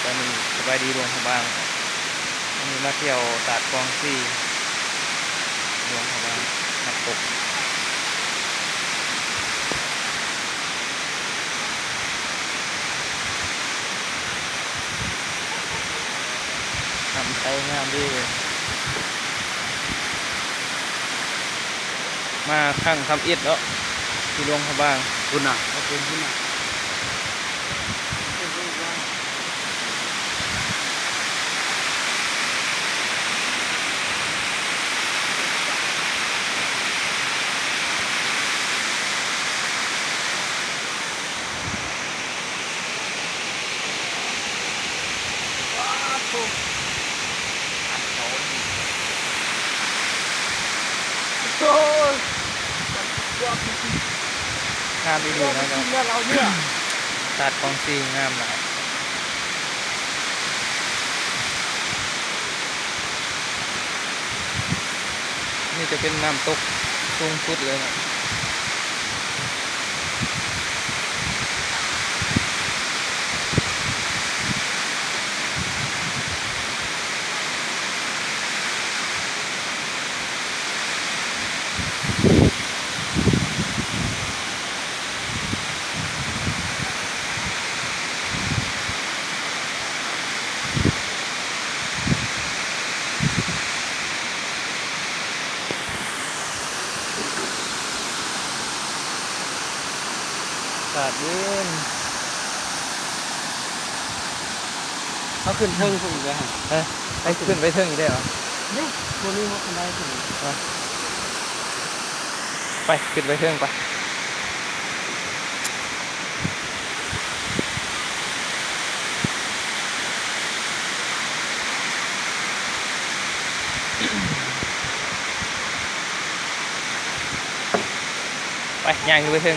ຕອນນີ້ສະບາຍດີຫຼວງພະບາງ, ມື້ນີ້ມາທ່ຽວຕາດກອງຊີ ຫຼວງພະບາງ ນ້ຳຕົກ ນ້ຳໃສງາມດີ. ມາຄັ້ງທຳອິດເນາະ ທີ່ຫຼວງພະບາງ. ພຸ້ນນະ ເຂົາເປັນພຸ້ນນະ. ໂອ້ຍ ງາມອີ່ຫຼີເນາະ ຕາດກອງຊີງາມຫຼາຍ. ນີ້ຈະເປັນນ້ຳຕົກສູງສຸດເລີຍເນາະ. ອາກາດເຢັນ. ເຮົາຂຶ້ນເທິງພຸ້ນອີກແລ້ວຫັ້ນ. ຮະ? ໄປຂຶ້ນໄປເທິງອີກແລ້ວຫວາ? ຢູ່ ບໍ່ມີຫົວຄັນໄດຂຶ້ນ. ໄປ ຂຶ້ນໄປເທິງໄປ. ໄປ ຍ່າງຂຶ້ນໄປເທິງ.